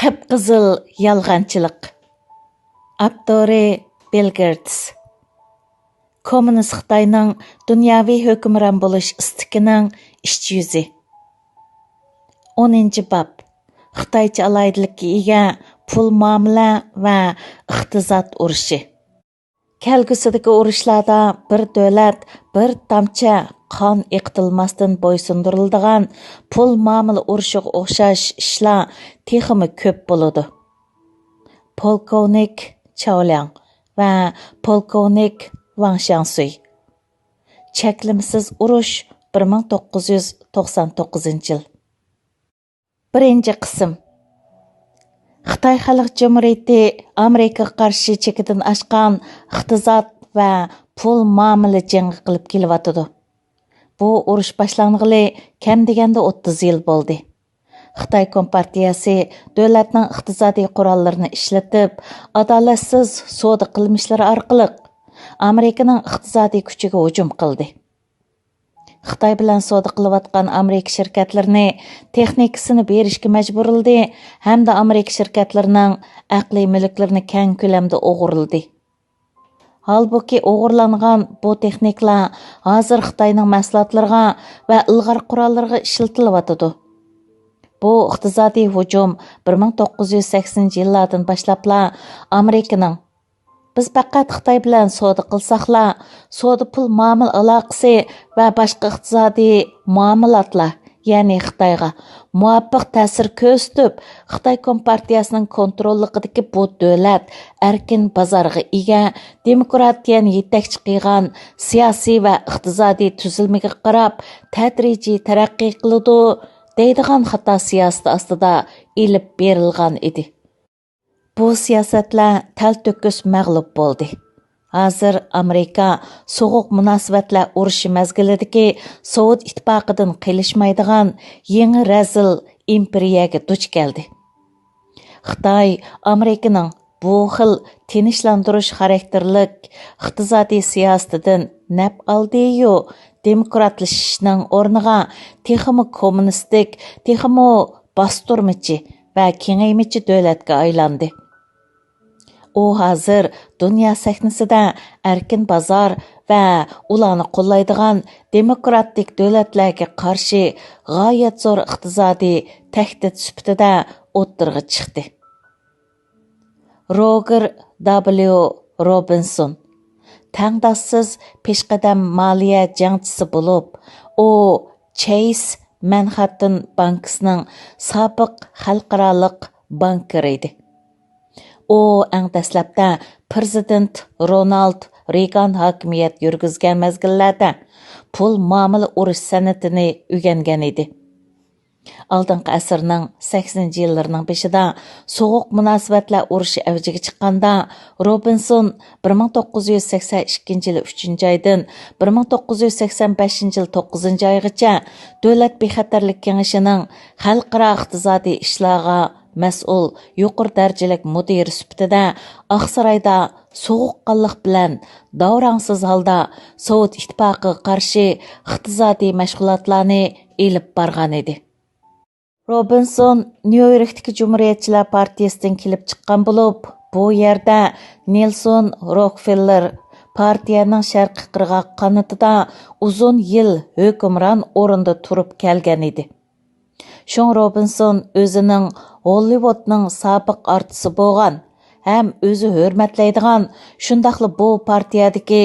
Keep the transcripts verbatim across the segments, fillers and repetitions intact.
قىپقىزىل يالغانچىلىق. ئاپتورى: بىل گېيتس. كوممۇنىست خىتاينىڭ دۇنياۋى ھۆكۈمران بولۇش ئىستىكىنىڭ ئىچ يۈزى. ئونىنچى باب. خىتايچە ئالاھىدىلىككە ئىگە پۇل مۇئامىلە ۋە ئىقتىساد ئۇرۇشى. كەلگۈسىدىكى ئۇرۇشلاردا بىر دۆلەت بىر تامچە قان ئېقىتىلماستىن بويسۇندۇرۇلىدىغان پۇل مۇئامىلە ئۇرۇشىغا ئوخشاش ئىشلار تېخىمۇ كۆپ بولىدۇ. پولكوۋنىك چاۋلياڭ ۋە پولكوۋنىك ۋاڭ شياڭسۈي. چەكلىمىسىز ئۇرۇش، بىر مىڭ توققۇز يۈز توقسان توققۇزىنچى يىل. بىرىنچى قىسىم. خىتاي خەلق جۇمھۇرىيىتى ئامېرىكىغا قارشى چېكىدىن ئاشقان ئىقتىساد ۋە پۇل مۇئامىلە جېڭى قىلىپ كېلىۋاتىدۇ. بۇ ئۇرۇش باشلانغىلى كەم دېگەندە ئوتتۇز يىل بولدى. خىتاي كومپارتىيەسى دۆلەتنىڭ ئىقتىسادىي قوراللىرىنى ئىشلىتىپ، ئادالەتسىز سودا قىلمىشلىرى ئارقىلىق ئامېرىكىنىڭ ئىقتىسادىي كۈچىگە ھۇجۇم قىلدى. خىتاي بىلەن سودا قىلىۋاتقان ئامېرىكا شىركەتلىرىنى تېخنىكىسىنى بېرىشكە مەجبۇرلىدى ھەمدە ئامېرىكا شىركەتلىرىنىڭ ئەقلىي مۈلۈكلىرىنى كەڭ كۆلەمدە ئوغرىلىدى. ھالبۇكى، ئوغرىلانغان بۇ تېخنىكىلار ھازىر خىتاينىڭ مەھسۇلاتلىرىغا ۋە ئىلغار قوراللىرىغا ئىشلىتىلىۋاتىدۇ. بۇ ئىقتىسادىي ھۇجۇم بىر مىڭ توققۇز يۈز سەكسىنىنچى يىللاردىن باشلاپلا ئامېرىكىنىڭ، بىز پەقەت خىتاي بىلەن سودا قىلساقلا، سودا پۇل مۇئامىلە ئالاقىسى ۋە باشقا ئىقتىسادىي مۇئامىلاتلار، يەنى خىتايغا مۇۋاپىق تەسىر كۆرسىتىپ، خىتاي كومپارتىيەسىنىڭ كونتروللۇقىدىكى بۇ دۆلەت ئەركىن بازارغا ئىگە، دېموكراتىيەنى يېتەكچى قىلغان سىياسىي ۋە ئىقتىسادىي تۈزۈلمىگە قاراپ تەدرىجىي تەرەققىي قىلىدۇ، دەيدىغان خاتا سىياسىتى ئاستىدا ئېلىپ بېرىلغان ئىدى. بۇ سىياسەتلەر تەلتۆكۈس مەغلۇپ بولدى. ھازىر ئامېرىكا سوغۇق مۇناسىۋەتلەر ئۇرۇشى مەزگىلىدىكى سوۋېت ئىتتىپاقىدىن قېلىشمايدىغان يېڭى رەزىل ئىمپېرىيەگە دۇچ كەلدى. خىتاي ئامېرىكىنىڭ بۇ خىل تىنچلاندۇرۇش خاراكتېرلىك ئىقتىسادىي سىياسىتىدىن نەپ ئالدىيۇ، دېموكراتلىشىشنىڭ ئورنىغا تېخىمۇ كوممۇنىستىك، تېخىمۇ باستۇرمىچى ۋە كېڭەيمىچى دۆلەتكە ئايلاندى. ئۇ ھازىر دۇنيا سەھنىسىدە ئەركىن بازار ۋە ئۇلارنى قوللايدىغان دېموكراتىك دۆلەتلەرگە قارشى غايەت زور ئىقتىسادىي تەھدىت سۈپىتىدە ئوتتۇرىغا چىقتى. روگېر دابليۇ روبىنسون تەڭداشسىز پېشقەدەم مالىيە جەڭچىسى بولۇپ، ئۇ چېيس مەنھەتتېن بانكىسىنىڭ سابىق خەلقئارالىق بانكىرى ئىدى. ئۇ ئەڭ دەسلەپتە پىرېزىدېنت رونالد رېيگان ھاكىمىيەت يۈرگۈزگەن مەزگىللەردە پۇل مۇئامىلە ئۇرۇش سەنئىتىنى ئۆگەنگەن ئىدى. ئالدىنقى ئەسىرنىڭ سەكسىنىنچى يىللىرىنىڭ بېشىدا سوغۇق مۇناسىۋەتلەر ئۇرۇشى ئەۋجىگە چىققاندا، روبىنسون بىر مىڭ توققۇز يۈز سەكسەن ئىككىنچى يىلى ئۈچىنچى ئايدىن بىر مىڭ توققۇز يۈز سەكسەن بەشىنچى يىلى توققۇزىنچى ئايغىچە دۆلەت بىخەتەرلىك كېڭىشىنىڭ خەلقئارا ئىقتىسادىي ئىشلارغا مەسئۇل يۇقىرى دەرىجىلىك مۇدىرى سۈپىتىدە ئاقسارايدا سوغۇققانلىق بىلەن داۋراڭسىز ھالدا سوۋېت ئىتتىپاقىغا قارشى ئىقتىسادىي مەشغۇلاتلارنى ئېلىپ بارغان ئىدى. روبىنسون نيۇ يوركتىكى جۇمھۇرىيەتچىلەر پارتىيىسىدىن كېلىپ چىققان بولۇپ، بۇ يەردە نېلسون روكفېللېر پارتىيەنىڭ شەرقىي قىرغاق قانىتىدا ئۇزۇن يىل ھۆكۈمران ئورۇندا تۇرۇپ كەلگەن ئىدى. شۇڭا روبىنسون ئۆزىنىڭ ھوللىۋۇدنىڭ سابىق ئارتىسى بولغان ھەم ئۆزى ھۆرمەتلەيدىغان، شۇنداقلا بۇ پارتىيەدىكى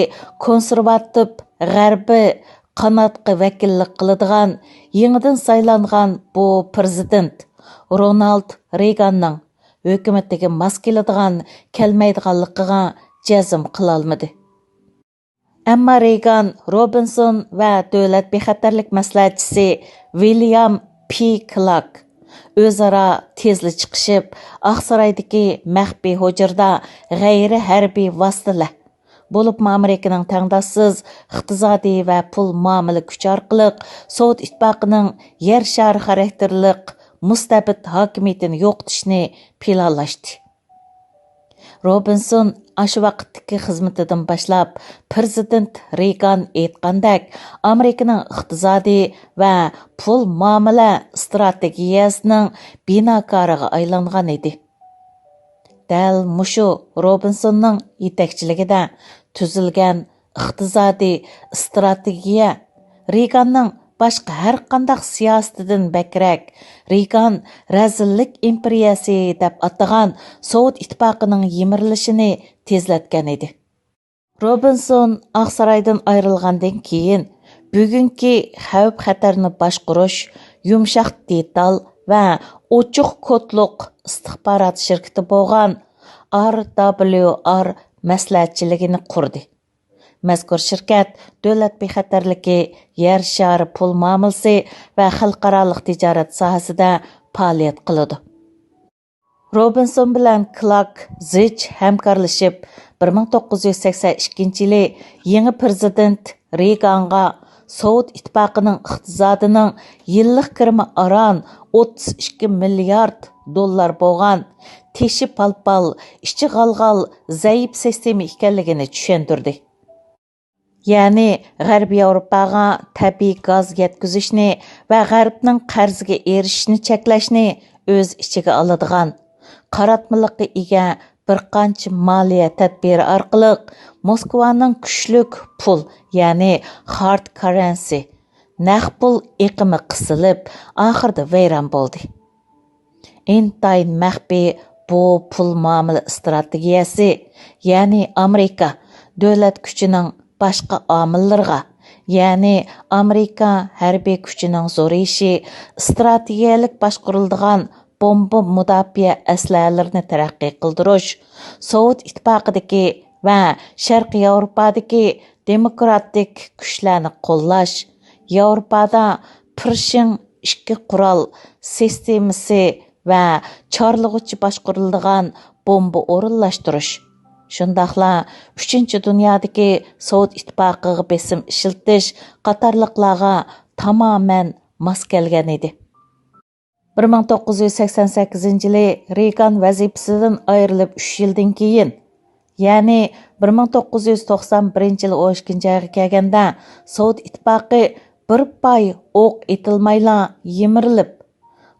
كونسېرۋاتىپ غەربىي قاناتقا ۋەكىللىك قىلىدىغان يېڭىدىن سايلانغان بۇ پىرېزىدېنت رونالد رېيگاننىڭ ھۆكۈمىتىگە ماس كېلىدىغان، كەلمەيدىغانلىقىغا جەزم قىلالمىدى. ئەمما رېيگان، روبىنسون ۋە دۆلەت بىخەتەرلىك مەسلىھەتچىسى ۋىليام پى كلارك ئۆزئارا تېزلا چىقىشىپ، ئاقسارايدىكى مەخپىي ھۇجرىدا غەيرىي ھەربىي ۋاسىتىلەر، بولۇپمۇ ئامېرىكىنىڭ تەڭداشسىز ئىقتىسادىي ۋە پۇل مۇئامىلە كۈچى ئارقىلىق سوۋېت ئىتتىپاقىنىڭ يەر شارى خاراكتېرلىق مۇستەبىت ھاكىمىيىتىنى يوقىتىشنى پىلانلاشتى. روبىنسون ئاشۇ ۋاقىتتىكى خىزمىتىدىن باشلاپ، پىرېزىدېنت رېيگان ئېيتقاندەك، ئامېرىكىنىڭ ئىقتىسادىي ۋە پۇل مۇئامىلە ئىستراتېگىيەسىنىڭ بىناكارىغا ئايلانغان ئىدى. دەل مۇشۇ روبىنسوننىڭ يېتەكچىلىكىدە تۈزۈلگەن ئىقتىسادىي ئىستراتېگىيە رېيگاننىڭ باشقا ھەرقانداق سىياسىتىدىن بەكرەك، رېيگان رەزىللىك ئىمپېرىيەسى دەپ ئاتىغان سوۋېت ئىتتىپاقىنىڭ يىمىرىلىشىنى تېزلەتكەن ئىدى. روبىنسون ئاقسارايدىن ئايرىلغاندىن كېيىن، بۈگۈنكى خەۋپ-خەتەرنى باشقۇرۇش، يۇمشاق دېتال ۋە ئوچۇق كودلۇق ئىستىخبارات شىركىتى بولغان ئار دابليۇ ئار مەسلىھەتچىلىكىنى قۇردى. مەزكۇر شىركەت دۆلەت بىخەتەرلىكى، يەر شارى پۇل مۇئامىلىسى ۋە خەلقئارالىق تىجارەت ساھەسىدە پائالىيەت قىلىدۇ. روبىنسون بىلەن كلاك زىچ ھەمكارلىشىپ، بىر مىڭ توققۇز يۈز سەكسەن ئىككىنچى يىلى يېڭى پىرېزىدېنت رېيگانغا سوۋېت ئىتتىپاقىنىڭ ئىقتىسادىنىڭ يىللىق كىرىمى ئاران ئوتتۇز ئىككى مىليارد دوللار بولغان تېشى پال-پال، ئىچى غال-غال زەئىپ سىستېما ئىكەنلىكىنى چۈشەندۈردى. يەنى غەربىي ياۋروپاغا تەبىئىي گاز يەتكۈزۈشنى ۋە غەربنىڭ قەرزىگە ئېرىشىشنى چەكلەشنى ئۆز ئىچىگە ئالىدىغان، قاراتمىلىققا ئىگە بىر قانچە مالىيە تەدبىرى ئارقىلىق موسكۋانىڭ كۈچلۈك پۇل، يەنى ھارد كاررېنسى، نەق پۇل ئېقىمى قىسىلىپ، ئاخىرىدا ۋەيران بولدى. ئىنتايىن مەخپىي بۇ پۇل مۇئامىلە ئىستراتېگىيەسى، يەنى ئامېرىكا دۆلەت كۈچىنىڭ باشقا ئامىللىرىغا، يەنى ئامېرىكا ھەربىي كۈچىنىڭ زورىيىشى، ئىستراتېگىيەلىك باشقۇرۇلىدىغان بومبا مۇداپىئە ئەسلىھەلىرىنى تەرەققىي قىلدۇرۇش، سوۋېت ئىتتىپاقىدىكى ۋە شەرقىي ياۋروپادىكى دېموكراتىك كۈچلەرنى قوللاش، ياۋروپادا پىرشىڭ ئىككى قورال سىستېمىسى ۋە چارلىغۇچى باشقۇرۇلىدىغان بومبا ئورۇنلاشتۇرۇش، شۇنداقلا ئۈچىنچى دۇنيادىكى سوۋېت ئىتتىپاقىغا بېسىم ئىشلىتىش قاتارلىقلارغا تامامەن ماس كەلگەن ئىدى. بىر مىڭ توققۇز يۈز سەكسەن سەككىزىنچى يىلى رېيگان ۋەزىپىسىدىن ئايرىلىپ ئۈچ يىلدىن كېيىن، يەنى بىر مىڭ توققۇز يۈز توقسان بىرىنچى يىل ئون ئىككىنچى ئايغا كەلگەندە، سوۋېت ئىتتىپاقى بىر پاي ئوق ئېتىلمايلا يىمىرىلىپ،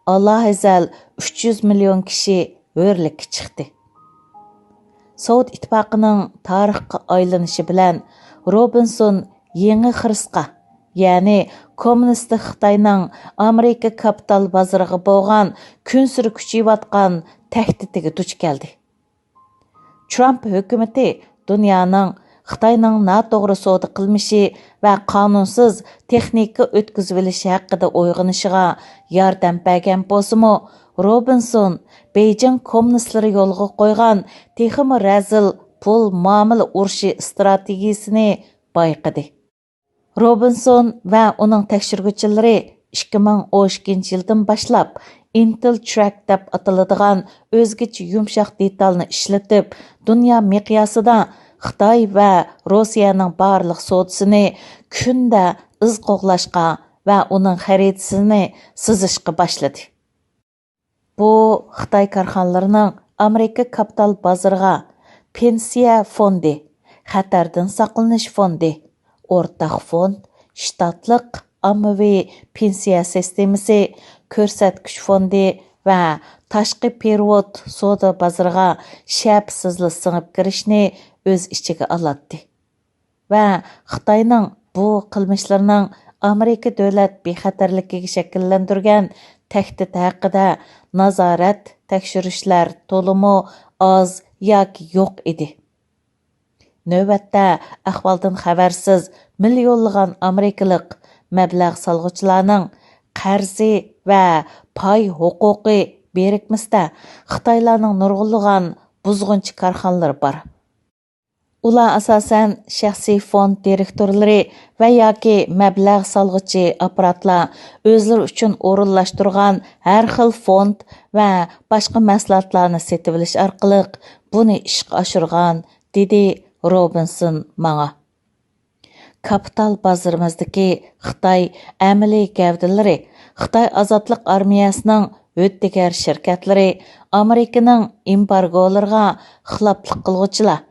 ئالاھەزەل ئۈچ يۈز مىليون كىشى ھۆرلۈككە چىقتى. سوۋېت ئىتتىپاقىنىڭ تارىخقا ئايلىنىشى بىلەن، روبىنسون يېڭى خىرىسقا، يەنى كوممۇنىستىك خىتاينىڭ ئامېرىكا كاپىتال بازىرىغا بولغان كۈنسېرى كۈچىيىۋاتقان تەھدىتىگە دۇچ كەلدى. ترامپ ھۆكۈمىتى دۇنيانىڭ خىتاينىڭ ناتوغرا سودا قىلمىشى ۋە قانۇنسىز تېخنىكا ئۆتكۈزۈۋېلىشى ھەققىدە ئويغىنىشىغا ياردەم بەرگەن بولسىمۇ، روبىنسون بېيجىڭ كوممۇنىستلىرى يولغا قويغان تېخىمۇ رەزىل پۇل مۇئامىلە ئۇرۇشى ئىستراتېگىيىسىنى بايقىدى. روبىنسون ۋە ئۇنىڭ تەكشۈرگۈچىلىرى ئىككى مىڭ ئون ئىككىنچى يىلدىن باشلاپ ئىنتېل ترەك دەپ ئاتىلىدىغان ئۆزگىچە يۇمشاق دېتالنى ئىشلىتىپ، دۇنيا مىقياسىدا خىتاي ۋە روسىيەنىڭ بارلىق سودىسىنى كۈندە ئىز قوغلاشقا ۋە ئۇنىڭ خەرىتىسىنى سىزىشقا باشلىدى. بۇ خىتاي كارخانىلىرىنىڭ ئامېرىكا كاپىتال بازىرىغا پېنسىيە فوندى، خەتەردىن ساقلىنىش فوندى، ئورتاق فوند، شتاتلىق ئاممىۋى پېنسىيە سىستېمىسى، كۆرسەتكۈچ فوندى ۋە تاشقى پېرېۋوت سودا بازىرىغا شەپىسىزلا سىڭىپ كىرىشنى ئۆز ئىچىگە ئالاتتى. ۋە خىتاينىڭ بۇ قىلمىشلىرىنىڭ ئامېرىكا دۆلەت بىخەتەرلىكىگە شەكىللەندۈرگەن تەھدىتى ھەققىدە نازارەت، تەكشۈرۈشلەر تولىمۇ ئاز ياكى يوق ئىدى. نۆۋەتتە ئەھۋالدىن خەۋەرسىز مىليونلىغان ئامېرىكىلىق مەبلەغ سالغۇچىلارنىڭ قەرزى ۋە پاي ھوقۇقى بىرىكمىسىدە خىتايلارنىڭ نۇرغۇنلىغان بۇزغۇنچى كارخانىلىرى بار. ئۇلار ئاساسەن شەخسىي فوند دىرېكتورلىرى ۋە ياكى مەبلەغ سالغۇچى ئاپپاراتلار ئۆزلىرى ئۈچۈن ئورۇنلاشتۇرغان ھەر خىل فوند ۋە باشقا مەھسۇلاتلارنى سېتىۋېلىش ئارقىلىق بۇنى ئىشقا ئاشۇرغان، دېدى روبىنسون ماڭا. كاپىتال بازىرىمىزدىكى خىتاي ئەمەلىي گەۋدىلىرى، خىتاي ئازادلىق ئارمىيەسىنىڭ ھۆددىگەر شىركەتلىرى، ئامېرىكىنىڭ ئېمبارگولىرىغا خىلاپلىق قىلغۇچىلار،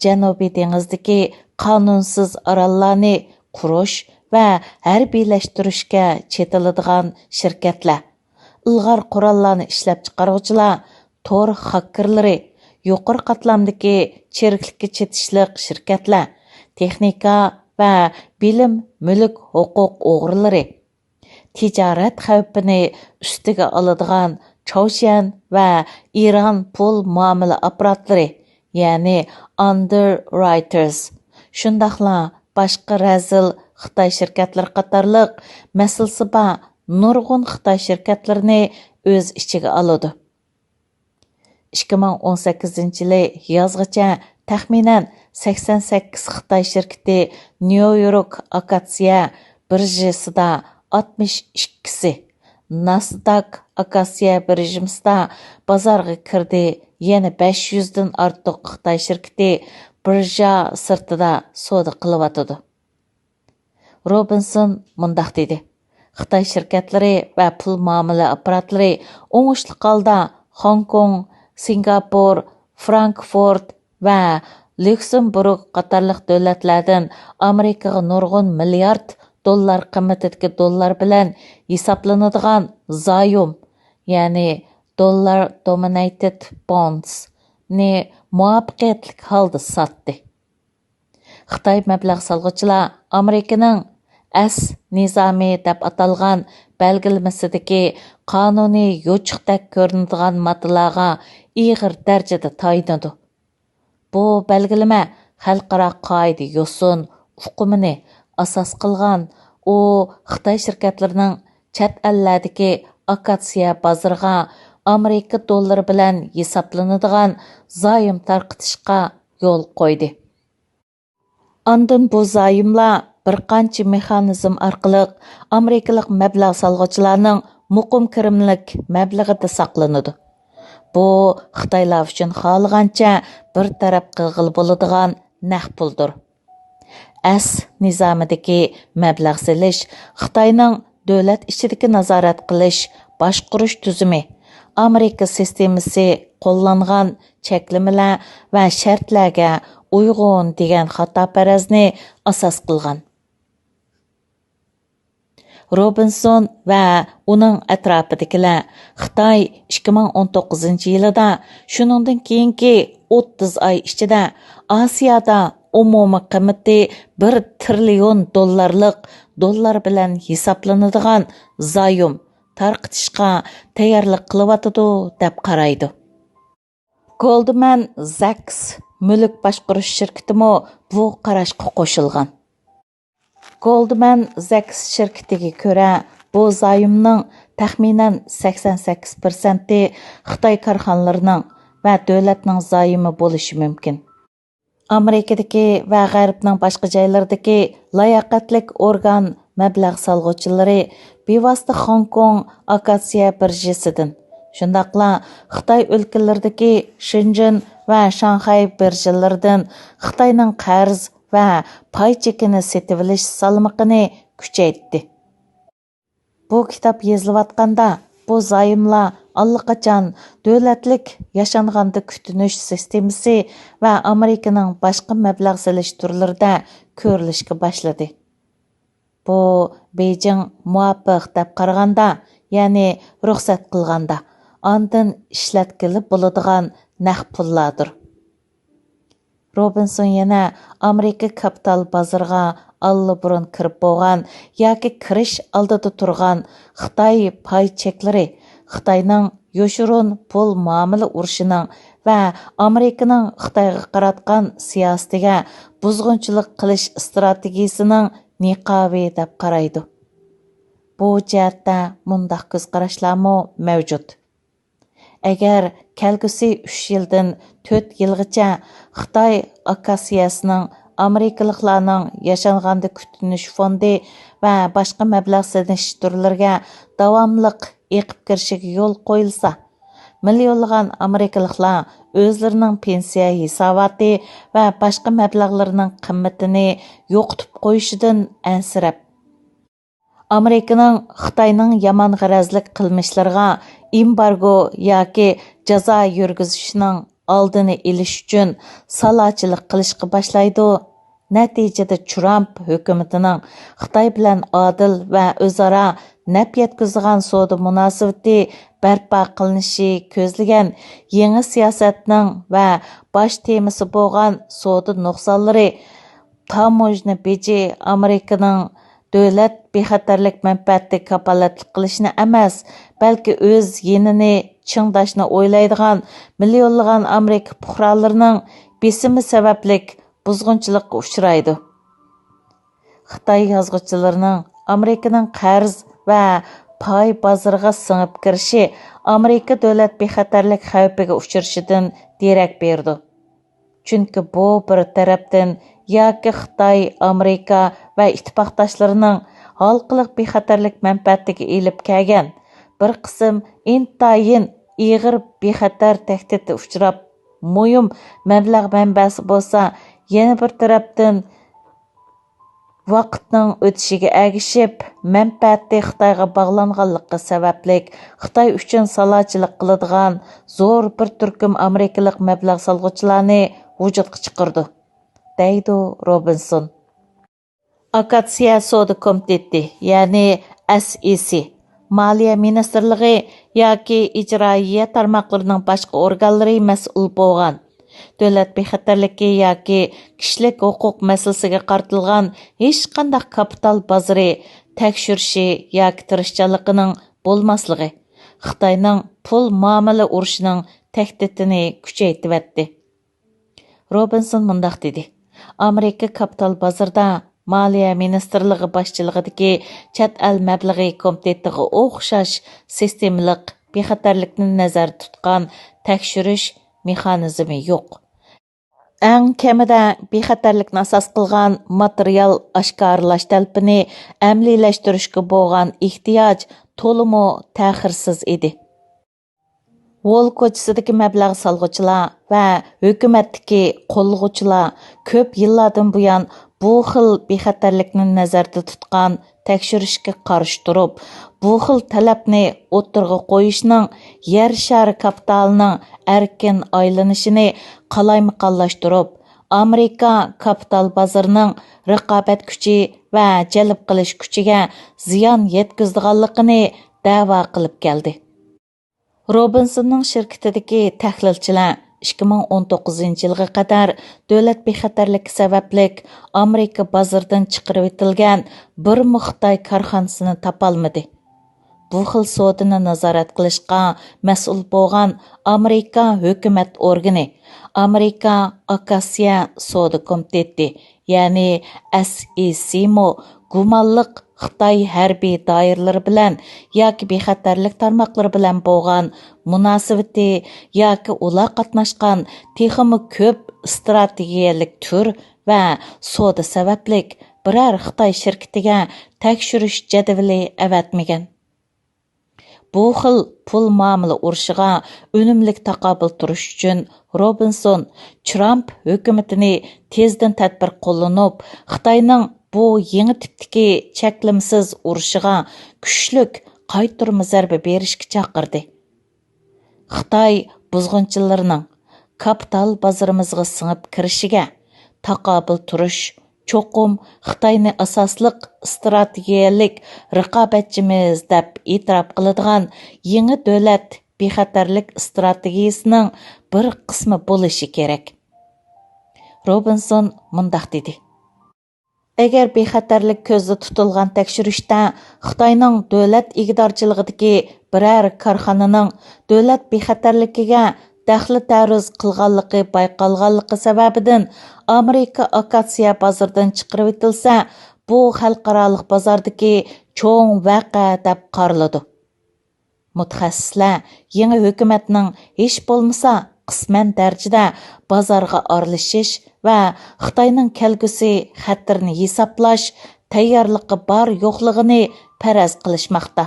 جەنۇبىي دېڭىزدىكى قانۇنسىز ئاراللارنى قۇرۇش ۋە ھەربىيلەشتۈرۈشكە چېتىلىدىغان شىركەتلەر، ئىلغار قوراللارنى ئىشلەپچىقارغۇچىلار، تور خاككېرلىرى، يۇقىرى قاتلامدىكى چىرىكلىككە چېتىشلىق شىركەتلەر، تېخنىكا ۋە بىلىم مۈلۈك ھوقۇق ئوغرىلىرى، تىجارەت خەۋپىنى ئۈستىگە ئالىدىغان چاۋشيەن ۋە ئىران پۇل مۇئامىلە ئاپپاراتلىرى، يەنى ئاندېررايتېرس، شۇنداقلا باشقا رەزىل خىتاي شىركەتلىرى قاتارلىق مەسىلىسى بار نۇرغۇن خىتاي شىركەتلىرىنى ئۆز ئىچىگە ئالىدۇ. ئىككى مىڭ ئون سەككىزىنچى يىلى يازغىچە تەخمىنەن سەكسەن سەككىز خىتاي شىركىتى نيۇ يورك ئاكسىيە بىرژىسىدا، ئاتمىش ئىككىسى ناسداك ئاكسىيە بىرژىسىدا بازارغا كىردى، يەنە بەش يۈزدىن ئارتۇق خىتاي شىركىتى بىرژا سىرتىدا سودا قىلىۋاتىدۇ. روبىنسون مۇنداق دېدى: خىتاي شىركەتلىرى ۋە پۇل مۇئامىلە ئاپپاراتلىرى ئوڭۇشلۇق ھالدا خوڭكوڭ، سىنگاپور، فرانكفورت ۋە ليۇكسېمبۇرگ قاتارلىق دۆلەتلەردىن ئامېرىكىغا نۇرغۇن مىليارد دوللار قىممىتىدىكى دوللار بىلەن ھېسابلىنىدىغان زايوم، يەنى دوللار دومىنەيتېد بوندس نى مۇۋەپپەقىيەتلىك ھالدا ساتتى. خىتاي مەبلەغ سالغۇچىلار ئامېرىكىنىڭ ئەس نىزامى دەپ ئاتالغان بەلگىلىمىسىدىكى قانۇنىي يوچۇقتەك كۆرۈنىدىغان ماددىلارغا ئېغىر دەرىجىدە تايىنىدۇ. بۇ بەلگىلىمە خەلقئارا قائىدە يوسۇن ئۇقۇمىنى ئاساس قىلغان، ئۇ خىتاي شىركەتلىرىنىڭ چەت ئەللەردىكى ئاكسىيە بازىرىغا ئامېرىكا دوللىرى بىلەن ھېسابلىنىدىغان زايوم تارقىتىشقا يول قويدى. ئاندىن بۇ زايوملار بىر قانچە مېخانىزم ئارقىلىق ئامېرىكىلىق مەبلەغ سالغۇچىلارنىڭ مۇقىم كىرىملىك مەبلىغىدە ساقلىنىدۇ. بۇ خىتايلار ئۈچۈن خالىغانچە بىر تەرەپ قىلغىلى بولىدىغان نەق پۇلدۇر. ئەس نىزامىدىكى مەبلەغ سېلىش خىتاينىڭ دۆلەت ئىچىدىكى نازارەت قىلىش، باشقۇرۇش تۈزۈمى، ئامېرىكا سىستېمىسى قوللانغان چەكلىمىلەر ۋە شەرتلەرگە ئۇيغۇن دېگەن خاتا پەرەزنى ئاساس قىلغان. روبىنسون ۋە ئۇنىڭ ئەتراپىدىكىلەر خىتاي ئىككى مىڭ ئون توققۇزىنچى يىلىدا، شۇنىڭدىن كېيىنكى ئوتتۇز ئاي ئىچىدە ئاسىيادا ئومۇمىي قىممىتى بىر تىرىليون دوللارلىق دوللار بىلەن ھېسابلىنىدىغان زايوم تارقىتىشقا تەييارلىق قىلىۋاتىدۇ دەپ قارايدۇ. گولدمان زاكس مۈلۈك باشقۇرۇش شىركىتىمۇ بۇ قاراشقا قوشۇلغان. گولدمان زاكس شىركىتىگە كۆرە، بۇ زايومنىڭ تەخمىنەن سەكسەن سەككىز پىرسەنتى خىتاي كارخانىلىرىنىڭ ۋە دۆلەتنىڭ زايومى بولۇشى مۇمكىن. ئامېرىكىدىكى ۋە غەربنىڭ باشقا جايلىرىدىكى لاياقەتلىك ئورگان مەبلەغ سالغۇچىلىرى بىۋاسىتە خوڭكوڭ ئاكسىيە بىرژىسىدىن، شۇنداقلا خىتاي ئۆلكىلىرىدىكى شېنجېن ۋە شاڭخەي بىرژىلىرىدىن خىتاينىڭ قەرز ۋە پاي چېكىنى سېتىۋېلىش سالمىقىنى كۈچەيتتى. بۇ كىتاب يېزىلىۋاتقاندا، بۇ زايوملار ئاللىقاچان دۆلەتلىك ياشانغاندا كۈتۈنۈش سىستېمىسى ۋە ئامېرىكىنىڭ باشقا مەبلەغ سېلىش تۈرلىرىدە كۆرۈلۈشكە باشلىدى. بۇ بېيجىڭ مۇۋاپىق دەپ قارىغاندا، يەنى رۇخسەت قىلغاندا، ئاندىن ئىشلەتكىلى بولىدىغان نەق پۇللاردۇر. روبىنسون يەنە ئامېرىكا كاپىتال بازىرىغا ئاللىبۇرۇن كىرىپ بولغان ياكى كىرىش ئالدىدا تۇرغان خىتاي پاي چېكلىرى، خىتاينىڭ يوشۇرۇن پۇل مۇئامىلە ئۇرۇشىنىڭ ۋە ئامېرىكىنىڭ خىتايغا قاراتقان سىياسىتىگە بۇزغۇنچىلىق قىلىش ئىستراتېگىيىسىنىڭ نىقابى دەپ قارايدۇ. بۇ جەھەتتە مۇنداق كۆز قاراشلارمۇ مەۋجۇت. ئەگەر كەلگۈسى ئۈچ يىلدىن تۆت يىلغىچە خىتاي ئاكسىيەسىنىڭ ئامېرىكىلىقلارنىڭ ياشانغاندا كۈتۈنۈش فوندى ۋە باشقا مەبلەغ سېلىش تۈرلىرىگە داۋاملىق ئېقىپ كىرىشىگە يول قويۇلسا، مىليونلىغان ئامېرىكىلىقلار ئۆزلىرىنىڭ پېنسىيە ھېساباتى ۋە باشقا مەبلەغلىرىنىڭ قىممىتىنى يوقىتىپ قويۇشىدىن ئەنسىرەپ، ئامېرىكىنىڭ خىتاينىڭ يامان غەرەزلىك قىلمىشلىرىغا ئېمبارگو ياكى جازا يۈرگۈزۈشنىڭ ئالدىنى ئېلىش ئۈچۈن سالاچىلىق قىلىشقا باشلايدۇ. نەتىجىدە ترامپ ھۆكۈمىتىنىڭ خىتاي بىلەن ئادىل ۋە ئۆزئارا نەپ يەتكۈزىدىغان سودا مۇناسىۋىتى بەرپا قىلىنىشى كۆزلىگەن يېڭى سىياسەتنىڭ ۋە باش تېمىسى بولغان سودا نۇقسانلىرى تاموژنا بېجى ئامېرىكىنىڭ دۆلەت بىخەتەرلىك مەنپەئەتىگە كاپالەتلىك قىلىشنى ئەمەس، بەلكى ئۆز يېنىنى چىڭداشنى ئويلايدىغان مىليونلىغان ئامېرىكا پۇقرالىرىنىڭ بېسىمى سەۋەبلىك بۇزغۇنچىلىققا ئۇچرايدۇ. خىتاي يازغۇچىلىرىنىڭ ئامېرىكىنىڭ قەرز ۋە پاي بازىرىغا سىڭىپ كىرىشى ئامېرىكا دۆلەت بىخەتەرلىك خەۋپىگە ئۇچرىشىدىن دېرەك بېرىدۇ. چۈنكى بۇ بىر تەرەپتىن ياكى خىتاي، ئامېرىكا ۋە ئىتتىپاقداشلىرىنىڭ ھالقىلىق بىخەتەرلىك مەنپەئەتىگە ئېلىپ كەلگەن بىر قىسىم ئىنتايىن ئېغىر بىخەتەر تەھدىتكە ئۇچراپ، مۇھىم مەبلەغ مەنبەسى بولسا يەنە بىر تەرەپتىن ۋاقىتنىڭ ئۆتۈشىگە ئەگىشىپ، مەنپەئەتى خىتايغا باغلانغانلىقى سەۋەبلىك، خىتاي ئۈچۈن سالاچىلىق قىلىدىغان زور بىر تۈركۈم ئامېرىكىلىق مەبلەغ سالغۇچىلارنى ۋۇجۇدقا چىقىرىدۇ، دەيدۇ روبىنسون. ئاكسىيە سودا كومىتېتى، يەنى ئەس ئى سى، مالىيە مىنىستىرلىقى ياكى ئىجرائىيە تارماقلىرىنىڭ باشقا ئورگانلىرى مەسئۇل بولغان، دۆلەت بىخەتەرلىكى ياكى كىشىلىك ھوقۇق مەسىلىسىگە قارىتىلغان ھېچقانداق كاپىتال بازىرى تەكشۈرۈشى ياكى تىرىشچانلىقىنىڭ بولماسلىقى خىتاينىڭ پۇل مۇئامىلە ئۇرۇشىنىڭ تەھدىتىنى كۈچەيتىۋەتتى. روبىنسون مۇنداق دېدى، ئامېرىكا كاپىتال بازىرىدا مالىيە مىنىستىرلىقى باشچىلىقىدىكى چەت ئەل مەبلىغى كومىتېتىغا ئوخشاش سىستېمىلىق بىخەتەرلىكنى نەزەردە تۇتقان تەكشۈرۈش مېخانىزمى يوق. ئەڭ كەمىدە بىخەتەرلىكنى ئاساس قىلغان ماتېرىيال ئاشكارىلاش تەلىپىنى ئەمەلىيلەشتۈرۈشكە بولغان ئېھتىياج تولىمۇ تەخىرسىز ئىدى. ۋول كوچىسىدىكى مەبلەغ سالغۇچىلار ۋە ھۆكۈمەتتىكى قوللىغۇچىلار كۆپ يىللاردىن بۇيان بۇ خىل بىخەتەرلىكنى نەزەردە تۇتقان تەكشۈرۈشكە قارشى تۇرۇپ، بۇ خىل تەلەپنى ئوتتۇرىغا قويۇشنىڭ يەر شارى كاپىتالىنىڭ ئەركىن ئايلىنىشىنى قالايمىقانلاشتۇرۇپ، ئامېرىكا كاپىتال بازىرىنىڭ رىقابەت كۈچى ۋە جەلپ قىلىش كۈچىگە زىيان يەتكۈزىدىغانلىقىنى دەۋا قىلىپ كەلدى. روبىنسوننىڭ شىركىتىدىكى تەھلىلچىلەر ئىككى مىڭ ئون توققۇزىنچى يىلغا قەدەر دۆلەت بىخەتەرلىكى سەۋەبلىك ئامېرىكا بازىرىدىن چىقىرىۋېتىلگەن بىرمۇ خىتاي كارخانىسىنى تاپالمىدى. بۇ خىل سودىنى نازارەت قىلىشقا مەسئۇل بولغان ئامېرىكا ھۆكۈمەت ئورگىنى، ئامېرىكا ئاكسىيە سودا كومىتېتى، يەنى ئەس ئى سىمۇ گۇمانلىق خىتاي ھەربىي دائىرىلىرى بىلەن ياكى بىخەتەرلىك تارماقلىرى بىلەن بولغان مۇناسىۋىتى ياكى ئۇلار قاتناشقان تېخىمۇ كۆپ ئىستراتېگىيەلىك تۈر ۋە سودا سەۋەبلىك بىرەر خىتاي شىركىتىگە تەكشۈرۈش جەدۋىلى ئەۋەتمىگەن. بۇ خىل پۇل مۇئامىلە ئۇرۇشىغا ئۈنۈملۈك تاقابىل تۇرۇش ئۈچۈن، روبىنسون ترامپ ھۆكۈمىتىنى تېزدىن تەدبىر قوللىنىپ، خىتاينىڭ بۇ يېڭى تىپتىكى چەكلىمىسىز ئۇرۇشىغا كۈچلۈك قايتۇرما زەربە بېرىشكە چاقىردى. خىتاي بۇزغۇنچىلىرىنىڭ كاپىتال بازىرىمىزغا سىڭىپ كىرىشىگە تاقابىل تۇرۇش چوقۇم خىتاينى ئاساسلىق ئىستراتېگىيەلىك رىقابەتچىمىز دەپ ئېتىراپ قىلىدىغان يېڭى دۆلەت بىخەتەرلىك ئىستراتېگىيىسىنىڭ بىر قىسمى بولۇشى كېرەك. روبىنسون مۇنداق دېدى. ئەگەر بىخەتەرلىك كۆزدە تۇتۇلغان تەكشۈرۈشتە خىتاينىڭ دۆلەت ئىگىدارچىلىقىدىكى بىرەر كارخانىنىڭ دۆلەت بىخەتەرلىكىگە دەخلى تەرۇز قىلغانلىقى بايقالغانلىقى سەۋەبىدىن ئامېرىكا ئاكسىيە بازىرىدىن چىقىرىۋېتىلسە، بۇ خەلقئارالىق بازاردىكى چوڭ ۋەقە دەپ قارىلىدۇ. مۇتەخەسسىسلەر يېڭى ھۆكۈمەتنىڭ ھېچ بولمىسا قىسمەن دەرىجىدە بازارغا ئارىلىشىش ۋە خىتاينىڭ كەلگۈسى خەتىرىنى ھېسابلاش تەييارلىقى بار يوقلۇقىنى پەرەز قىلىشماقتا.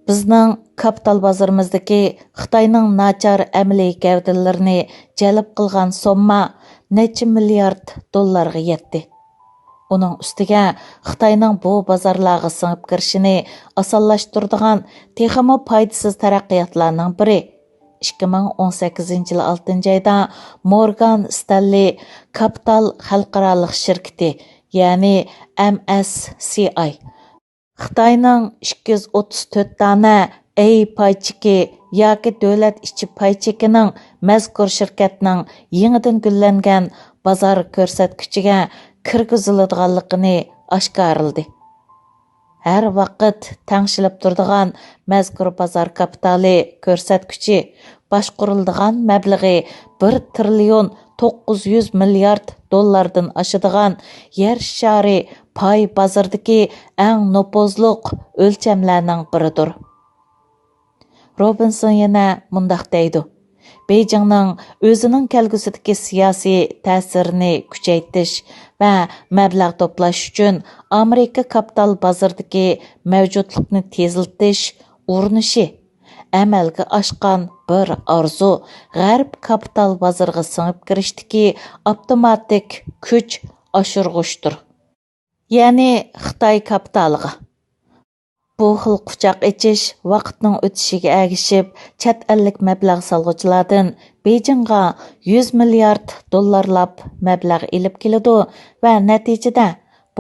بىزنىڭ كاپىتال بازىرىمىزدىكى خىتاينىڭ ناچار ئەمەلىي گەۋدىلىرىنى جەلپ قىلغان سومما نەچچە مىليارد دوللارغا يەتتى. ئۇنىڭ ئۈستىگە خىتاينىڭ بۇ بازارلارغا سىڭىپ كىرىشىنى ئاسانلاشتۇرىدىغان تېخىمۇ پايدىسىز تەرەققىياتلارنىڭ بىرى، ئىككى مىڭ ئون سەككىزىنچى يىل ئالتىنچى ئايدا مورگان ستانلى كاپىتال خەلقئارالىق شىركىتى، يەنى ئەم ئەس سى ئاي، خىتاينىڭ ئىككى يۈز ئوتتۇز تۆت دانە ئەي پاي چېكى ياكى دۆلەت ئىچى پاي چېكىنىڭ مەزكۇر شىركەتنىڭ يېڭىدىن گۈللەنگەن بازار كۆرسەتكۈچىگە كىرگۈزۈلىدىغانلىقىنى ئاشكارىلىدى. ھەر ۋاقىت تەڭشىلىپ تۇرىدىغان مەزكۇر بازار كاپىتالى كۆرسەتكۈچى باشقۇرۇلىدىغان مەبلىغى بىر تىرىليون توققۇز يۈز مىليارد دوللاردىن ئاشىدىغان يەر شارى پاي بازىرىدىكى ئەڭ نوپۇزلۇق ئۆلچەملەرنىڭ بىرىدۇر. روبىنسون يەنە مۇنداق دەيدۇ: بېيجىڭنىڭ ئۆزىنىڭ كەلگۈسىدىكى سىياسىي تەسىرىنى كۈچەيتىش ۋە مەبلەغ توپلاش ئۈچۈن ئامېرىكا كاپىتال بازىرىدىكى مەۋجۇتلۇقنى تېزلىتىش ئۇرۇنۇشى ئەمەلگە ئاشقان بىر ئارزۇ غەرب كاپىتال بازىرىغا سىڭىپ كىرىشتىكى ئاپتوماتىك كۈچ ئاشۇرغۇچتۇر. يەنى خىتاي كاپىتالىغا بۇ خىل قۇچاق ئېچىش ۋاقىتنىڭ ئۆتۈشىگە ئەگىشىپ، چەت ئەللىك مەبلەغ سالغۇچىلاردىن بېيجىڭغا يۈز مىليارد دوللارلاپ مەبلەغ ئېلىپ كېلىدۇ ۋە نەتىجىدە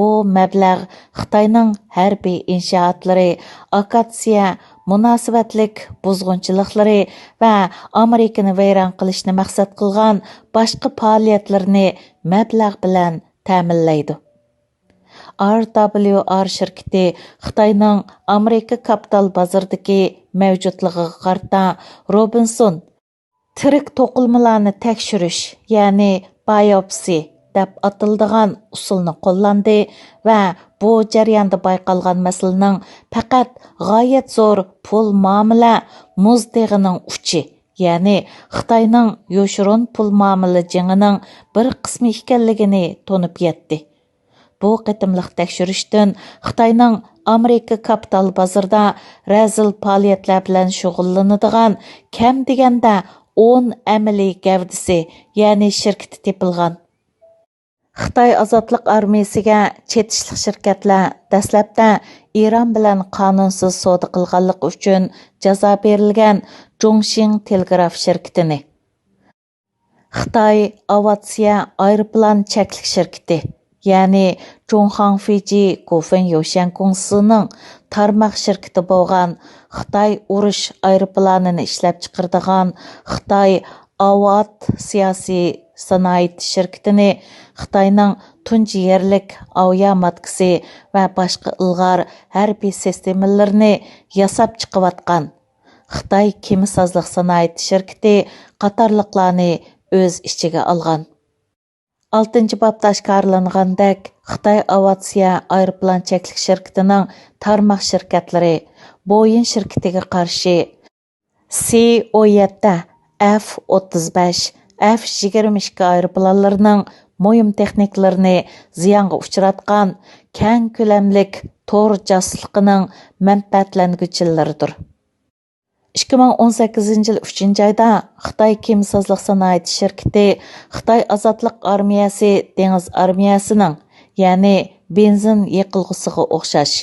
بۇ مەبلەغ خىتاينىڭ ھەربىي ئىنشائاتلىرى، ئاكاتسىيە مۇناسىۋەتلىك بۇزغۇنچىلىقلىرى ۋە ئامېرىكىنى ۋەيران قىلىشنى مەقسەت قىلغان باشقا پائالىيەتلىرىنى مەبلەغ بىلەن تەمىنلەيدۇ. ئار دابليۇ ئار شىركىتى خىتاينىڭ ئامېرىكا كاپىتال بازىرىدىكى مەۋجۇتلۇقىغا قارىتا روبىنسون تىرىك توقۇلمىلارنى تەكشۈرۈش، يەنى بايوپسى دەپ ئاتىلىدىغان ئۇسۇلنى قوللاندى ۋە بۇ جەرياندا بايقالغان مەسىلىنىڭ پەقەت غايەت زور پۇل مۇئامىلە مۇز تېغىنىڭ ئۇچى، يەنى خىتاينىڭ يوشۇرۇن پۇل مۇئامىلە جېڭىنىڭ بىر قىسمى ئىكەنلىكىنى تونۇپ يەتتى. بۇ قېتىملىق تەكشۈرۈشتىن خىتاينىڭ ئامېرىكا كاپىتال بازىرىدا رەزىل پائالىيەتلەر بىلەن شۇغۇللىنىدىغان كەم دېگەندە ئون ئەمەلىي گەۋدىسى، يەنى شىركىتى تېپىلغان. خىتاي ئازادلىق ئارمىيىسىگە چېتىشلىق شىركەتلەر دەسلەپتە ئىران بىلەن قانۇنسىز سودا قىلغانلىقى ئۈچۈن جازا بېرىلگەن جۇڭشىڭ تېلېگراف شىركىتىنى، خىتاي ئاۋىئاتسىيە ئايروپىلان چەكلىك شىركىتى، يەنى جۇڭخاڭ فىجى گۇفېن يوشيەن گۇڭسىنىڭ تارماق شىركىتى بولغان خىتاي ئۇرۇش ئايروپىلانىنى ئىشلەپچىقىرىدىغان خىتاي ئاۋىئاتسىيە سانائەت شىركىتىنى خىتاينىڭ تۇنجى يەرلىك ئاۋىئاماتكىسى ۋە باشقا ئىلغار ھەربىي سىستېمىلىرىنى ياساپ چىقىۋاتقان خىتاي كېمىسازلىق سانائەت شىركىتى قاتارلىقلارنى ئۆز ئىچىگە ئالغان. ئالتىنچى بابتا ئاشكارىلانغاندەك، خىتاي ئاۋىئاتسىيە ئايروپىلان چەكلىك شىركىتىنىڭ تارماق شىركەتلىرى بويىن شىركىتىگە قارشى سى ئون يەتتە، ئەف ئوتتۇز بەش، ئەف يىگىرمە ئىككى ئايروپىلانلىرىنىڭ مۇھىم تېخنىكىلىرىنى زىيانغا ئۇچراتقان كەڭ كۆلەملىك تور جاسۇسلۇقىنىڭ مەنپەئەتلەنگۈچىلىرىدۇر. ئىككى مىڭ ئون سەككىزىنچى يىل ئۈچىنچى ئايدا خىتاي كېمىسازلىق سانائىتى شىركىتى خىتاي ئازادلىق ئارمىيەسى دېڭىز ئارمىيەسىنىڭ، يەنى بېنزىن يېقىلغۇسىغا ئوخشاش،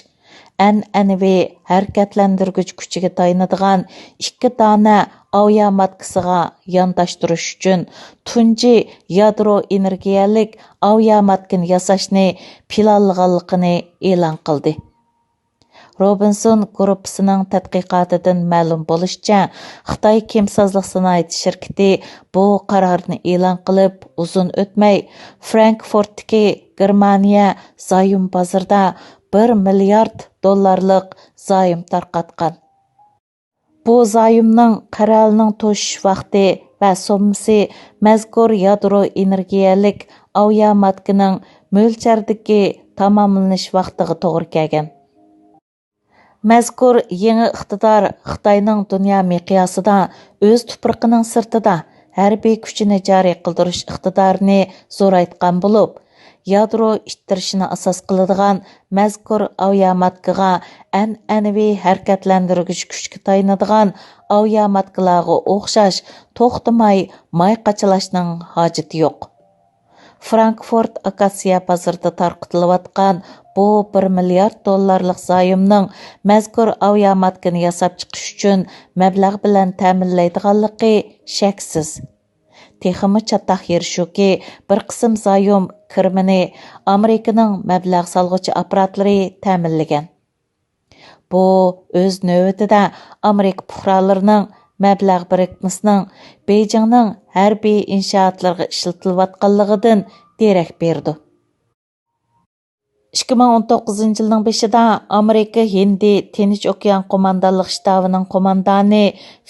ئەنئەنىۋى ھەرىكەتلەندۈرگۈچ كۈچىگە تايىنىدىغان ئىككى دانە ئاۋىئاماتكىسىغا يانداشتۇرۇش ئۈچۈن تۇنجى يادرو ئېنېرگىيەلىك ئاۋىئاماتكىنى ياساشنى پىلانلىغانلىقىنى ئېلان قىلدى. روبىنسون گۇرۇپپىسىنىڭ تەتقىقاتىدىن مەلۇم بولۇشىچە، خىتاي كېمىسازلىق سانائىتى شىركىتى بۇ قارارنى ئېلان قىلىپ ئۇزۇن ئۆتمەي، فرانكفورتتىكى گېرمانىيە زايوم بازىرىدا بىر مىليارد دوللارلىق زايوم تارقاتقان. بۇ زايومنىڭ قەرەلىنىڭ توشۇش ۋاقتى ۋە سوممىسى مەزكۇر يادرو ئېنېرگىيەلىك ئاۋىئاماتكىنىڭ مۆلچەردىكى تاماملىنىش ۋاقتىغا توغرا كەلگەن. مەزكۇر يېڭى ئىقتىدار خىتاينىڭ دۇنيا مىقياسىدا ئۆز تۇپرىقىنىڭ سىرتىدا ھەربىي كۈچىنى جارى قىلدۇرۇش ئىقتىدارىنى زورايتقان بولۇپ، يادرو ئىتتىرىشىنى ئاساس قىلىدىغان مەزكۇر ئاۋىئاماتكىغا ئەنئەنىۋى ھەرىكەتلەندۈرگۈچ كۈچكە تايىنىدىغان ئاۋىئاماتكىلارغا ئوخشاش توختىماي ماي قاچىلاشنىڭ ھاجىتى يوق. فرانكفورت ئاكسىيە بازىرىدا تارقىتىلىۋاتقان بۇ بىر مىليارد دوللارلىق زايومنىڭ مەزكۇر ئاۋىياماتكىنى ياساپ چىقىش ئۈچۈن مەبلەغ بىلەن تەمىنلەيدىغانلىقى شەكسىز. تېخىمۇ چاتاق يېرى شۇكى، بىر قىسىم زايوم كىرىمىنى ئامېرىكىنىڭ مەبلەغ سالغۇچى ئاپپاراتلىرى تەمىنلىگەن. بۇ ئۆز نۆۋىتىدە ئامېرىكا پۇقرالىرىنىڭ مەبلەغ بىرىكمىسىنىڭ بېيجىڭنىڭ ھەربىي ئىنشائاتلىرىغا ئىشلىتىلىۋاتقانلىقىدىن دېرەك بېرىدۇ. ئىككى مىڭ ئون توققۇزىنچى يىلنىڭ بېشىدا ئامېرىكا ھىندى تىنچ ئوكيان قوماندانلىق شتابىنىڭ قوماندانى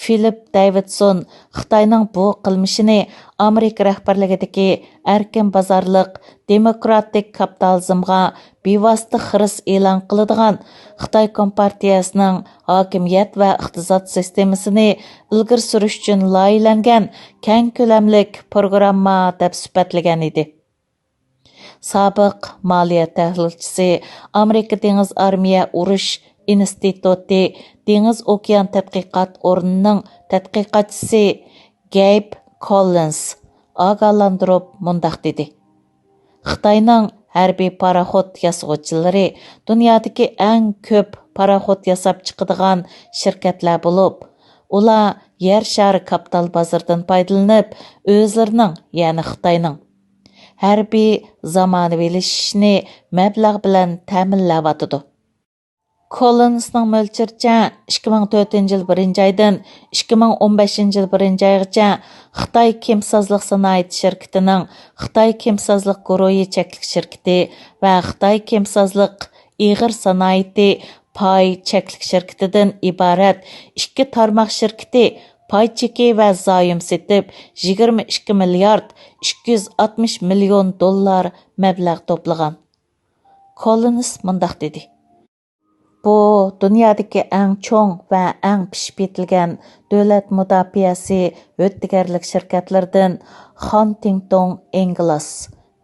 فىلىپ دېۋىدسون خىتاينىڭ بۇ قىلمىشىنى ئامېرىكا رەھبەرلىكىدىكى ئەركىن بازارلىق دېموكراتىك كاپىتالىزمغا بىۋاسىتە خىرىس ئېلان قىلىدىغان خىتاي كومپارتىيەسىنىڭ ھاكىمىيەت ۋە ئىقتىساد سىستېمىسىنى ئىلگىرى سۈرۈش ئۈچۈن لايىھەلەنگەن كەڭ كۆلەملىك پروگرامما دەپ سۈپەتلىگەن ئىدى. سابىق مالىيە تەھلىلچىسى، ئامېرىكا دېڭىز ئارمىيە ئۇرۇش ئىنستىتۇتى دېڭىز ئوكيان تەتقىقات ئورنىنىڭ تەتقىقاتچىسى گەيب كوللىنس ئاگاھلاندۇرۇپ مۇنداق دېدى: خىتاينىڭ ھەربىي پاراخوت ياسىغۇچىلىرى دۇنيادىكى ئەڭ كۆپ پاراخوت ياساپ چىقىدىغان شىركەتلەر بولۇپ، ئۇلار يەر شارى كاپىتال بازىرىدىن پايدىلىنىپ، ئۆزلىرىنىڭ، يەنى خىتاينىڭ ھەربىي زامانىۋىلىشىشىنى مەبلەغ بىلەن تەمىنلەۋاتىدۇ. كوللىنسنىڭ مۆلچىرىچە، ئىككى مىڭ تۆتىنچى يىل بىرىنچى ئايدىن ئىككى مىڭ ئون بەشىنچى يىل بىرىنچى ئايغىچە خىتاي كېمىسازلىق سانائەت شىركىتىنىڭ خىتاي كېمىسازلىق گۇرۇھى چەكلىك شىركىتى ۋە خىتاي كېمىسازلىق ئېغىر سانائىتى پاي چەكلىك شىركىتىدىن ئىبارەت ئىككى تارماق شىركىتى پاي چېكى ۋە زايوم سېتىپ، يىگىرمە ئىككى مىليارد ئىككى يۈز ئاتمىش مىليون دوللار مەبلەغ توپلىغان. كوللىنس مۇنداق دېدى: بۇ دۇنيادىكى ئەڭ چوڭ ۋە ئەڭ پىشىپ يېتىلگەن دۆلەت مۇداپىئەسى ھۆددىگەرلىك شىركەتلىرىدىن خانتىڭتوڭ ئىنگلاس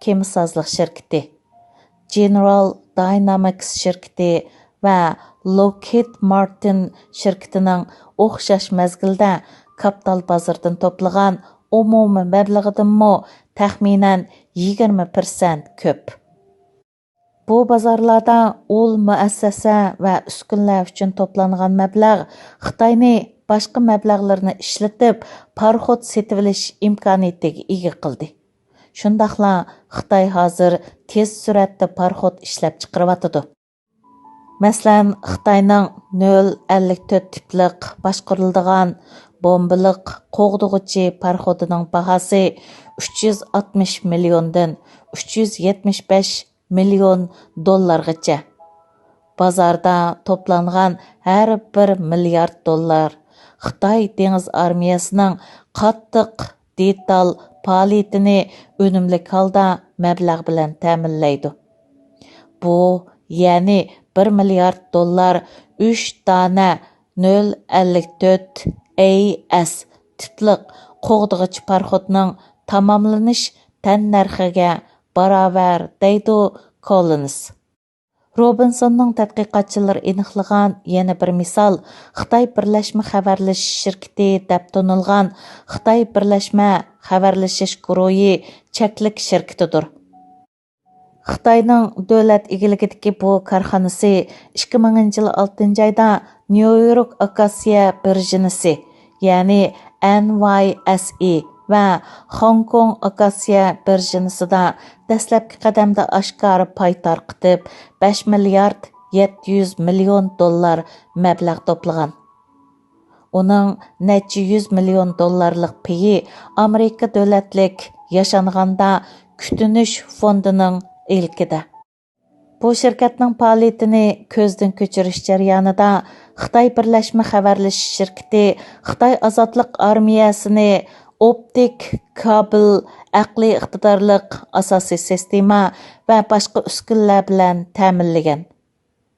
كېمىسازلىق شىركىتى، جېنېرال داينامىكس شىركىتى ۋە لوكھىد مارتىن شىركىتىنىڭ ئوخشاش مەزگىلدە كاپىتال بازىرىدىن توپلىغان ئومۇمىي مەبلىغىدىنمۇ تەخمىنەن يىگىرمە پىرسەنت كۆپ. بۇ بازارلاردا ئۇل مۇئەسسەسە ۋە ئۈسكۈنىلەر ئۈچۈن توپلانغان مەبلەغ خىتاينى باشقا مەبلەغلىرىنى ئىشلىتىپ، پاراخوت سېتىۋېلىش ئىمكانىيىتىگە ئىگە قىلدى. شۇنداقلا خىتاي ھازىر تېز سۈرئەتتە پاراخوت ئىشلەپچىقىرىۋاتىدۇ. مەسىلەن، خىتاينىڭ نۆل ئەللىك تۆت تىپلىق باشقۇرۇلىدىغان بومبىلىق قوغدىغۇچى پاراخوتىنىڭ باھاسى ئۈچ يۈز ئاتمىش مىليوندىن ئۈچ يۈز يەتمىش بەش مىليون دوللارغىچە. بازاردا توپلانغان ھەر بىر مىليارد دوللار خىتاي دېڭىز ئارمىيەسىنىڭ قاتتىق دېتال پائالىيىتىنى ئۈنۈملۈك ھالدا مەبلەغ بىلەن تەمىنلەيدۇ. بۇ، يەنى بىر مىليارد دوللار ئۈچ دانە نۆل ئەللىك تۆت ئەي ئەس تىپلىق قوغدىغۇچى پاراخوتنىڭ تاماملىنىش تەننەرخىگە باراۋەر، دەيدۇ كوللىنس. روبىنسوننىڭ تەتقىقاتچىلىرى ئېنىقلىغان يەنە بىر مىسال خىتاي بىرلەشمە خەۋەرلىشىش شىركىتى دەپ تونۇلغان خىتاي بىرلەشمە خەۋەرلىشىش گۇرۇھى چەكلىك شىركىتىدۇر. خىتاينىڭ دۆلەت ئىگىلىكىدىكى بۇ كارخانىسى ئىككى مىڭىنچى يىل ئالتىنچى ئايدا نيۇ يورك ئاكسىيە بىرژىنىسى، يەنى ئېن ۋاي ئېس ئى ۋە خوڭكوڭ ئاكسىيە بىرژىنىسىدا دەسلەپكى قەدەمدە ئاشكارا پاي تارقىتىپ، بەش مىليارد يەتتە يۈز مىليون دوللار مەبلەغ توپلىغان. ئۇنىڭ نەچچە يۈز مىليون دوللارلىق پېيى ئامېرىكا دۆلەتلىك ياشانغاندا كۈتۈنۈش فوندىنىڭ ئىلكىدە. بۇ شىركەتنىڭ پائالىيىتىنى كۆزدىن كۆچۈرۈش جەريانىدا خىتاي بىرلەشمە خەۋەرلىشىش شىركىتى خىتاي ئازادلىق ئارمىيەسىنى ئوپتىك كابېل، ئەقلىي ئىقتىدارلىق ئاساسىي سىستېما ۋە باشقا ئۈسكۈنىلەر بىلەن تەمىنلىگەن.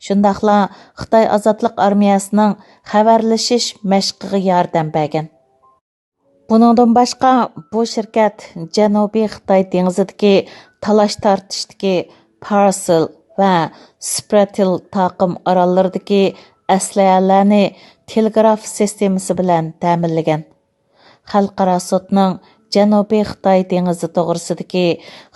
شۇنداقلا خىتاي ئازادلىق ئارمىيەسىنىڭ خەۋەرلىشىش مەشقىگە ياردەم بەرگەن. بۇنىڭدىن باشقا، بۇ شىركەت جەنۇبىي خىتاي دېڭىزىدىكى تالاش-تارتىشتىكى پارسېل ۋە سپراتېل تاقىم ئاراللىرىدىكى ئەسلىھەلەرنى تېلېگراف سىستېمىسى بىلەن تەمىنلىگەن. خەلقئارا سوتنىڭ جەنۇبىي خىتاي دېڭىزى توغرىسىدىكى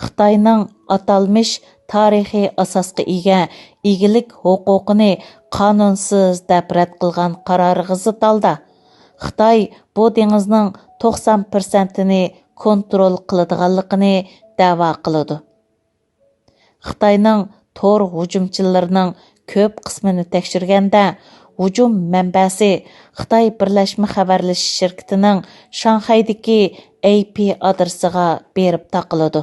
خىتاينىڭ ئاتالمىش تارىخىي ئاساسقا ئىگە ئىگىلىك ھوقۇقىنى قانۇنسىز دەپ رەت قىلغان قارارىغا زىت ھالدا، خىتاي بۇ دېڭىزنىڭ توقسان پىرسەنتىنى كونترول قىلىدىغانلىقىنى دەۋا قىلىدۇ. خىتاينىڭ تور ھۇجۇمچىلىرىنىڭ كۆپ قىسمىنى تەكشۈرگەندە، ھۇجۇم مەنبەسى خىتاي بىرلەشمە خەۋەرلىشىش شىركىتىنىڭ شاڭخەيدىكى ئەي پى ئادرېسىغا بېرىپ تاقىلىدۇ.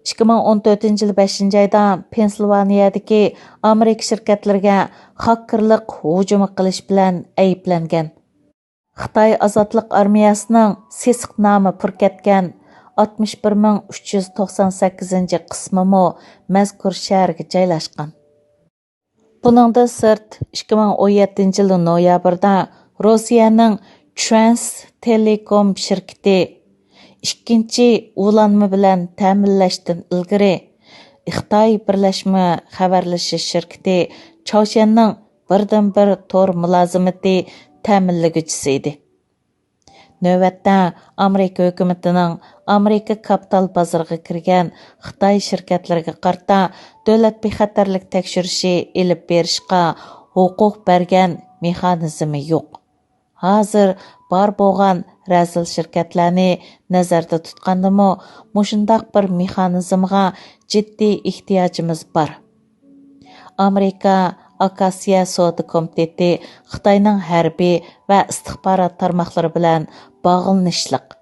ئىككى مىڭ ئون تۆتىنچى يىل بەشىنچى ئايدا پېنسىلۋانىيەدىكى ئامېرىكا شىركەتلىرىگە خاككېرلىق ھۇجۇمى قىلىش بىلەن ئەيىبلەنگەن. خىتاي ئازادلىق ئارمىيەسىنىڭ سېسىق نامى پۈركەتكەن ئاتمىش بىر مىڭ ئۈچ يۈز توقسان سەككىزىنچى قىسمىمۇ مەزكۇر شەھەرگە جايلاشقان. بۇنىڭدىن سىرت، ئىككى مىڭ ئون يەتتىنچى يىل نويابىردا روسىيەنىڭ ترانس تېلېكوم شىركىتى ئىككىنچى ئۇلانما بىلەن تەمىنلەشتىن ئىلگىرى، خىتاي بىرلەشمە خەۋەرلىشىش شىركىتى چاۋشيەننىڭ بىردىنبىر تور مۇلازىمىتى تەمىنلىگۈچىسى ئىدى. نۆۋەتتە، ئامېرىكا ھۆكۈمىتىنىڭ ئامېرىكا كاپىتال بازىرىغا كىرگەن خىتاي شىركەتلىرىگە قارىتا دۆلەت بىخەتەرلىك تەكشۈرۈشى ئېلىپ بېرىشقا ھوقۇق بەرگەن مېخانىزمى يوق. ھازىر بار بولغان رەزىل شىركەتلەرنى نەزەردە تۇتقاندىمۇ، مۇشۇنداق بىر مېخانىزمغا جىددىي ئېھتىياجىمىز بار. ئامېرىكا ئاكاسىيە سودا كومىتېتى خىتاينىڭ ھەربىي ۋە ئىستىخبارات تارماقلىرى بىلەن باغلىنىشلىق.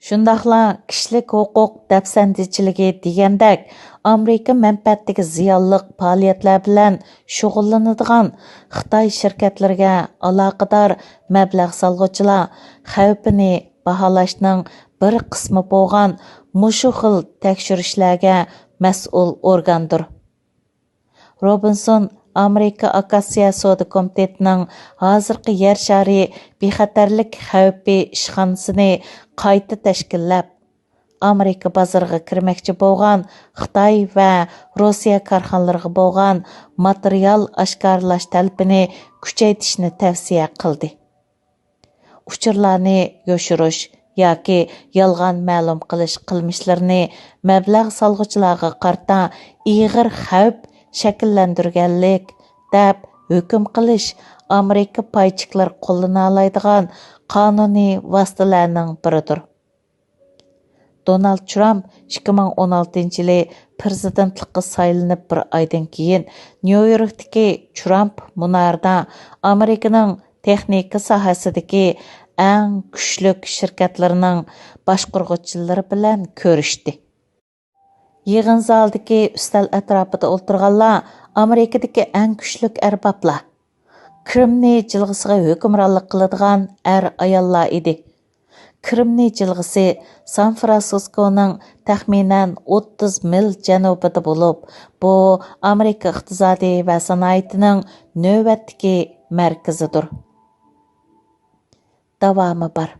شۇنداقلا كىشىلىك ھوقۇق دەپسەندىچىلىكى دېگەندەك ئامېرىكا مەنپەئەتىگە زىيانلىق پائالىيەتلەر بىلەن شۇغۇللىنىدىغان خىتاي شىركەتلىرىگە ئالاقىدار مەبلەغ سالغۇچىلار خەۋپىنى باھالاشنىڭ بىر قىسمى بولغان مۇشۇ خىل تەكشۈرۈشلەرگە مەسئۇل ئورگاندۇر. روبىنسون ئامېرىكا ئاكاسىيە سودا كومىتېتىنىڭ ھازىرقى يەر شارى بىخەتەرلىك خەۋپى ئىشخانىسىنى قايتا تەشكىللەپ، ئامېرىكا بازىرىغا كىرمەكچى بولغان خىتاي ۋە روسىيە كارخانىلىرىغا بولغان ماتېرىيال ئاشكارىلاش تەلىپىنى كۈچەيتىشنى تەۋسىيە قىلدى. ئۇچۇرلارنى يوشۇرۇش ياكى يالغان مەلۇم قىلىش قىلمىشلىرىنى مەبلەغ سالغۇچىلارغا قارىتا ئېغىر خەۋپ شەكىللەندۈرگەنلىك دەپ ھۆكۈم قىلىش ئامېرىكا پاي چېكلىرى قوللىنالايدىغان قانۇنىي ۋاسىتىلەرنىڭ بىرىدۇر. دونالد ترامپ ئىككى مىڭ ئون ئالتىنچى يىلى پىرېزىدېنتلىققا سايلىنىپ بىر ئايدىن كېيىن، نيۇ يوركتىكى ترامپ مۇنارىدا ئامېرىكىنىڭ تېخنىكا ساھەسىدىكى ئەڭ كۈچلۈك شىركەتلىرىنىڭ باشقۇرغۇچىلىرى بىلەن كۆرۈشتى. يىغىن زالىدىكى ئۈستەل ئەتراپىدا ئولتۇرغانلار ئامېرىكىدىكى ئەڭ كۈچلۈك ئەربابلار، كرېمنىي جىلغىسىغا ھۆكۈمرانلىق قىلىدىغان ئەر-ئاياللار ئىدى. كرېمنىي جىلغىسى سان فرانسىسكونىڭ تەخمىنەن ئوتتۇز مىل جەنۇبىدا بولۇپ، بۇ ئامېرىكا ئىقتىسادى ۋە سانائىتىنىڭ نۆۋەتتىكى مەركىزىدۇر. داۋامى بار.